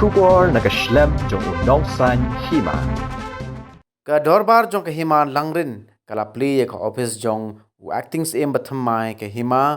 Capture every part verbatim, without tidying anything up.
Khubor na ka shlem jong u nongsan hima. Ka dorbar jong ka hima Langrin ka la plie ïa ka ophis jong u acting Syiem bathymmai ka hima,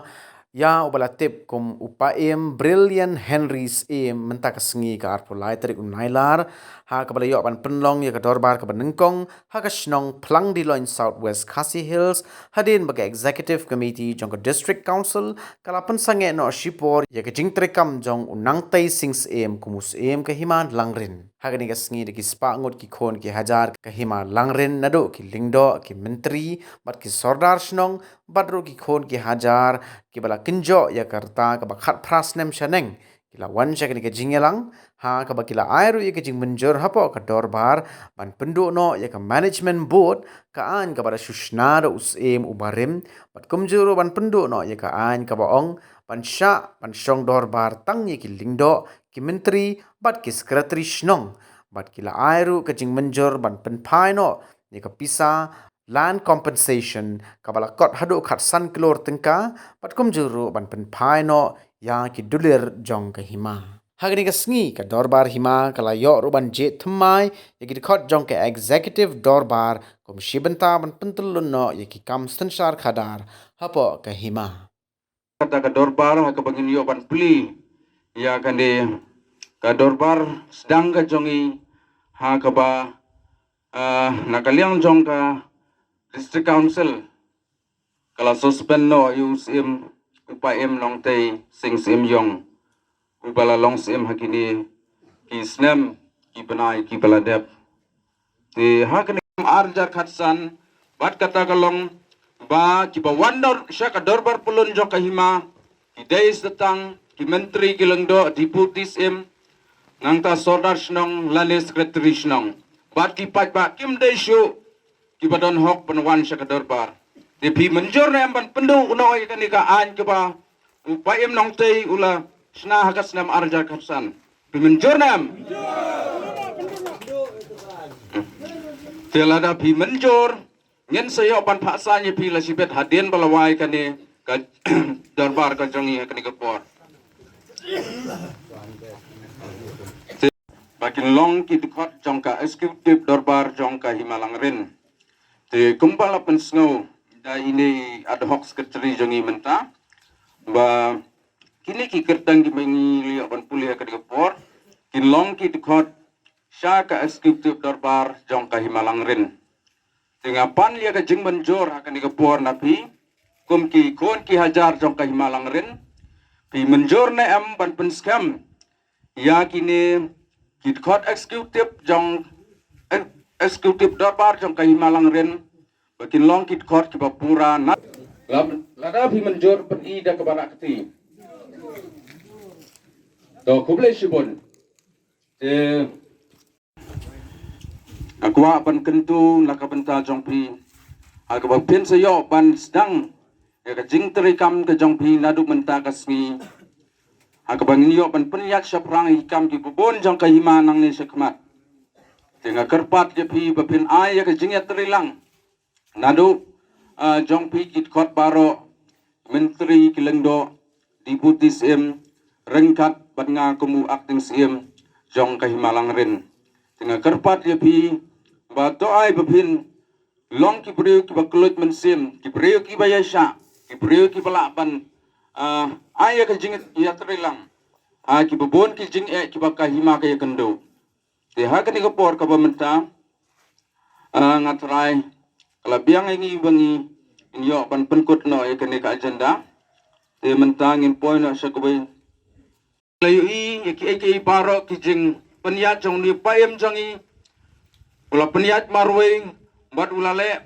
ïa uba la tip kum u Paiem Brilliant Henry Syiem, mynta ka sngi ka arphew lai tarik u Nailar, ha kaba la ïoh ban pynlong ïa ka dorbar kaba nyngkong ha ka shnong Phlangdiloin, South West Khasi Hills, hadien ba ka Executive Committee jong ka District Council ka la pynsangeh noh shipor ïa ka jingtreikam jong u Nangtei Sing Syiem kum u Syiem ka hima Langrin. Ha kane ka sngi da ki spah ngut ki khun ki hajar ka hima Langrin, naduh ki lyngdoh, ki myntri bad ki sordar shnong, bad ruh ki khun ki hajar kiba la kynjoh ïa ka rta kaba khatphra snem shaneng, ki la wan sha kane ka jingïalang, ha kaba ki la ai ruh ïa ka jingmynjur hapoh ka dorbar ban pynduh noh ïa ka Management Board, ka aiñ kaba da shu shna da u Syiem uba rim, bad kumjuh ruh ban pynduh noh ïa ka aiñ kaba ong ban shah ban shong dorbar tang ïa ki lyngdoh, ki myntri bad ki secretary shnong, bad ki la ai ruh ka jingmynjur ban pynphai noh ïa ka pisa land compensation kaba la kot haduh khatsan klur tyngka, bad kumjuh ruh ban pynphai noh ïa ki dulir jong ka hima. Ha kane ka sngi ka dorbar hima ka la ïoh ruh ban jied thymmai ïa ki dkhot jong ka Executive Dorbar kum shi bynta ban pyntyllun noh ïa ki kam synshar khadar hapoh ka hima. Kata ka dorbar ha kaba ngin ïoh ban plie ïa kane ka dorbar sdang ka jong i, ha kaba, ah, na ka liang jong ka District Council ka la suspend noh ïa u Syiem, u Paiem Nangtei Sing Syiem Ïong, uba la long Syiem ha kine ki snem ki bnai kiba la dep. Te ha kane ka snem ar hajar khatsan, bad kata ka long ba kiba wan dor sha ka dorbar pyllun jong ka hima ki dei sa tang ki myntri, ki lyngdoh, Deputy Syiem, nangta sordar shnong lane secretary shnong, bad ki paidbah kim dei shuh kiba don hok ban wan sha ka dorbar. Te phi mynjur ne em ban pynduh noh ïa kane ka aiñ kaba u Paiem Nangtei u la shna ha ka snem ar hajar khatsan? Phi mynjur ne em? Te lada phi mynjur, ngin sa ïoh ban phah saiñ ïa phi la shibit hadien ba la wai kane ka dorbar ka jong i ha kane ka por. Te ba kin long ki dkhot jong ka Executive Dorbar jong ka hima Langrin. Te kumba la pynsngew da ine i ad hoc secretary jong i mynta, ba kine ki kyrteng kiba ngi la ïoh ban pule ha kane ka por kin long ki dkhot sha ka Executive Dorbar jong ka hima Langrin. Te nga pan ïa ka jingmynjur ha kane ka por na phi kum ki khun ki hajar jong ka hima Langrin. Phi mynjur ne em ban pynskhem ïa kine ki dkhot executive jong, eh, Executive Dorbar jong ka hima Langrin, ba kin long ki dkhot kiba pura na. Lada phi mynjur, pyni da kaba na kti. To, khublei shibun. Te nga kwah ban kyntu na ka bynta jong phi, ha kaba phin sa ïoh ban sdang ïa ka jingtrei kam ka jong phi naduh mynta ka sngi, ha kaba ngin ïoh ban pynïaid shaphrang ïa ki kam kiba bun jong ka hima nangne shakhmat. Te nga kyrpad ïa phi ba phin ai ïa ka jingïatreilang naduh, ah, jong phi ki dkhot baroh, myntri, ki lyngdoh, Deputy Syiem, ryngkat bad nga kum u acting Syiem jong ka hima Langrin. Te nga kyrpad ïa phi ba to ai ba phin long ki briew kiba kylluid mynsiem, ki briew kiba ïaishah, ki briew kiba lah ban, ah, ai ïa ka jingïatreilang ha kiba bun ki jingeh kiba ka hima ka ïakynduh. Te ha kane ka por kaba mynta, ah, nga trai ka la biang ïa ngi ba ngin ïoh ban pynkut noh ïa kane ka agenda. Te mynta ngin poi noh sha kawei. La ïohi ïa kiei kiei baroh ki jingpynïaid jong une u paiem jong ngi. U la pynïaid marwei bad u la leh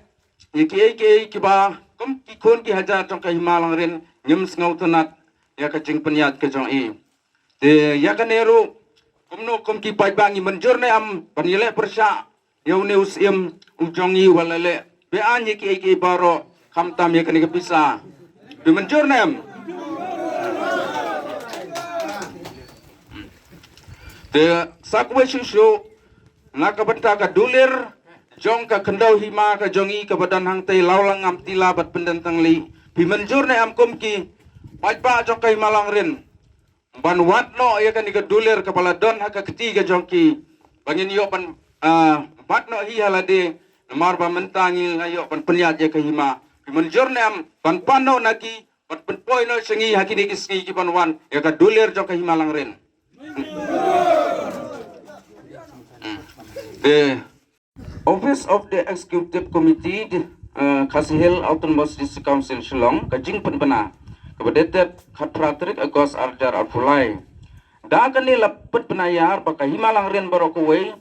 ïa kiei kiei kiba kum ki khun ki hajar jong ka hima Langrin ngim sngewtynnat ïa ka jingpynïaid ka jong i. Te ïa kane ruh kumno kum ki paidbah ngi mynjur ne em ban ïaleh pyrshah ïa une u syiem u jong ngi uba la leh be-aiñ ïa kiei kiei baroh khamtam ïa kane ka pisa? Phi mynjur ne em? Te sa kawei shuh shuh na ka bynta ka dulir jong ka khyndew hima ka jong ngi kaba don hangtei Lawlangam, Tila bad Pyndenthangli, phi mynjur ne em kum ki paidbah jong ka hima Langrin ban wad noh ïa kane ka dulir kaba la don ha ka kti ka jong ki, ba ngin ïoh ban, ah, bat noh hi ha lade, namar ba mynta ngi la ïoh ban pynïaid ïa ka hima. Phi mynjur ne em ban pan noh na ki, ban pynpoi noh sha ngi ha kine ki sngi ki ban wan ïa ka dulir jong ka hima Langrin. Hmm. Te Office of the Executive Committee, uh, Khasi Hills Autonomous District Council Shillong, ka jingpynbna kaba dated khatphra tarik August arhajar arphew lai. Da kane la pynbna ïar ba ka hima Langrin baroh kawei,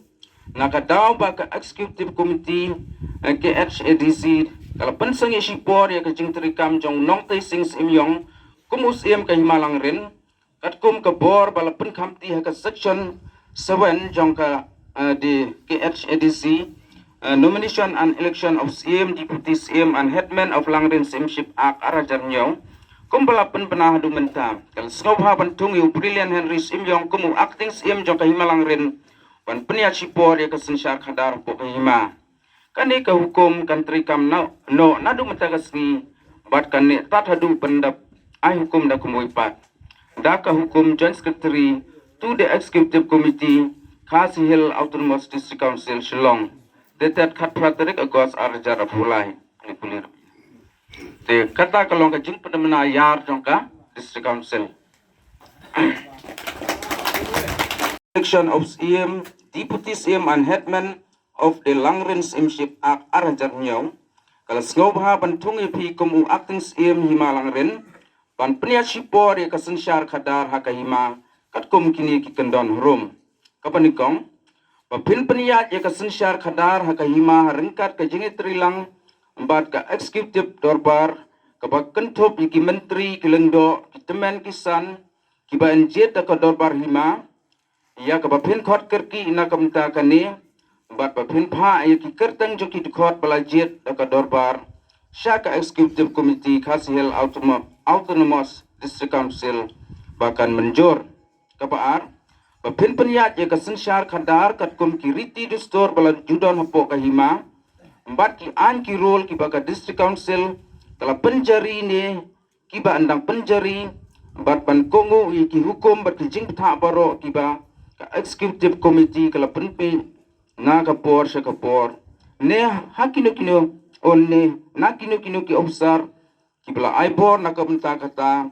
na ka daw ba ka Executive Committee, eh, K H A D C, ka la pynsangeh shipor ïa ka jingtreikam jong Nongtei Sing Syiem kum u Syiem ka hima Langrin, katkum ka bor ba la pynkhamti ha ka section seven jong ka, eh, the K H A D C, eh, Nomination and Election of Syiem, Deputy Syiem and Headman of Langrin Syiemship Act arhajar hynñiew, kumba la pynbna haduh mynta. Ka la sngewbha ban thung ïa u Brilliant Henry Syiemiong kum u Acting Syiem jong ka hima Langrin, ban pynïaid shipor ïa ka synshar khadar hapoh ka hima. Kane ka hukum kan treikam noh, noh naduh mynta ka sngi, bad kan neh tad haduh ban da ai hukum da kumwei pat. Da ka hukum Joint Secretary to the Executive Committee, Khasi Hills Autonomous District Council Shillong, dated khatphra tarik August arhajar arphew lai. Te kata ka long ka jingpynbna ïar jong ka District Council. Election of Syiem, Deputy Syiem and Headman of the Langrin Syiemship Act arhajar hynñiew, ka la sngewbha ban thung ïa phi kum u Acting Syiem hima Langrin, ban pynïaid shipor ïa ka synshar khadar ha ka hima, katkum kine ki kyndon harum. Kaba nyngkong, ba phin pynïaid ïa ka synshar khadar ha ka hima ha ryngkat ka jingïatreilang bad ka Executive Dorbar, kaba kynthup ïa ki Myntri, ki Lyngdoh, ki Tymmen ki San, kiba yn jied da ka Dorbar Hima, ïa kaba phin khot kyrkieh na ka bynta kane, bad ba phin phah ïa ki kyrteng jong ki dkhot ba la jied da ka Dorbar sha ka Executive Committee Khasi Hills Automo-, Autonomous District Council ba kan mynjur. Kaba ar, ba phin pynïaid ïa ka synshar khadar katkum ki riti dustur ba la ju don hapoh ka hima, bad ki aiñ ki rul kiba ka District Council ka la pynjari ne kiba yn dang pynjari, bad ban kohnguh ïa ki hukum bad ki jingbthah baroh kiba ka Executive Committee ka la pynpoi na ka por sha ka por, ne ha kino kino, o ne na kino kino ki ophisar kiba la ai bor na ka bynta kata,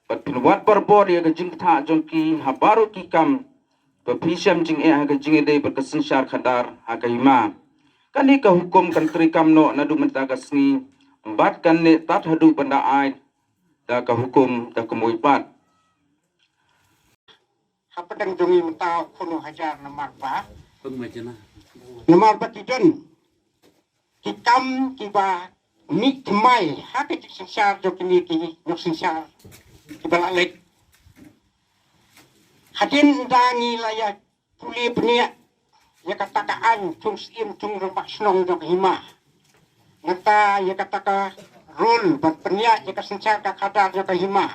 bad phin wad barabor ïa ka jingbthah jong ki ha baroh ki kam, ba phi shem jingeh ha ka jingïadei bad ka synshar khadar ha ka hima. Kane ka hukum kan treikam noh naduh mynta ka sngi, bad kan neh tad haduh ban da ai da ka hukum da kumwei pat. Hapdeng jong ngi mynta u khun u hajar namar ba, namar ba ki don ki kam kiba mih thymmai ha ka jingsynshar jong kine ki nongsynshar kiba la leit. Hadien da ngi la ïa pule bniah ïa kata ka aiñ thung syiem thung rangbah shnong jong ka hima, nangta ïa kata ka rul ban pynïaid ïa ka synshar ka khadar jong ka hima,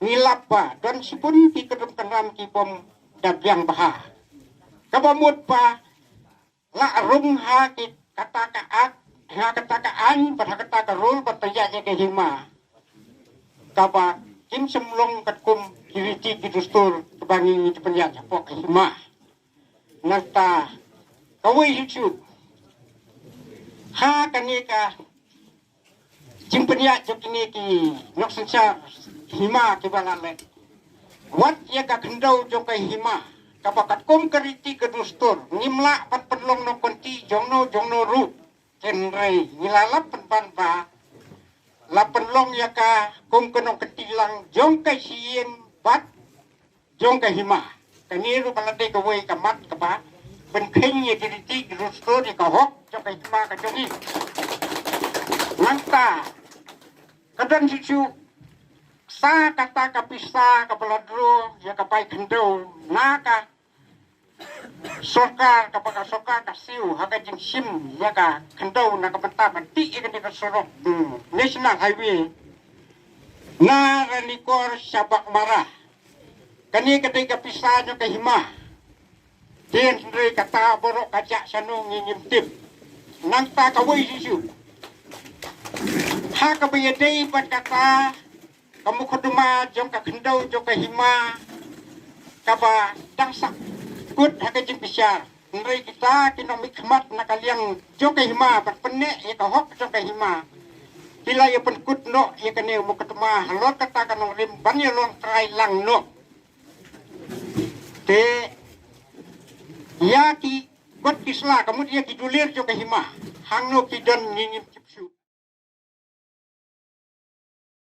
ngi lap ba don shibun ki kynrum kynram ki bym da biang bha. Kaba mut ba la rung ha ki kata ka ak, ha kata ka aiñ bad ha kata ka rul ban pynïaid ïa ka hima, kaba kim shym long katkum ki riti ki dustur kaba ngi ngi pynïaid hapoh ka hima. Nangta kawei shuh shuh, ha kane ka jingpynïaid jong kine ki nongsynshar hima kiba la leit, wat ïa ka khyndew jong ka hima, kaba katkum ka riti ka dustur ngim lah ban pynlong nongkynti jongno jongno ruh. Hynrei ngi la lap pynban ba la pynlong ïa ka kum ka nongkynti lang jong ka shyiem bad jong ka hima. Kane ruh ka la dei kawei ka mat kaba pynkheiñ ïa ki riti ki dustur, ïa ka hok jong ka hima ka jong ngi. Nangta ka don shuh shuh sa kata ka pisa kaba la draw ïa ka bai khyndew na ka sorkar, kaba ka sorkar ka siew ha ka jingshim ïa ka khyndew na ka bynta ban tih ïa kane ka surok, hmm, National Highway na Ranikor sha Baghmara. Kane ka dei ka pisa jong ka hima. Hynrei kata baroh ka jah shano ngi ngim tip. Nangta kawei shuh shuh, ha kaba ïadei bad kata ka mukotduma jong ka khyndew jong ka hima kaba dang sah kut ha ka jingbishar. Hynrei kita ki nongmihkhmat na ka liang jong ka hima bad pynneh ïa ka hok jong ka hima, ki la ïa pynkut noh ïa kane u mukotduma halor kata ka nongrim ban ïa long trai lang noh. Te ïa ki kot ki sla ka mut ïa ki dulir jong ka hima, hangno ki don ngi ngim tip shuh.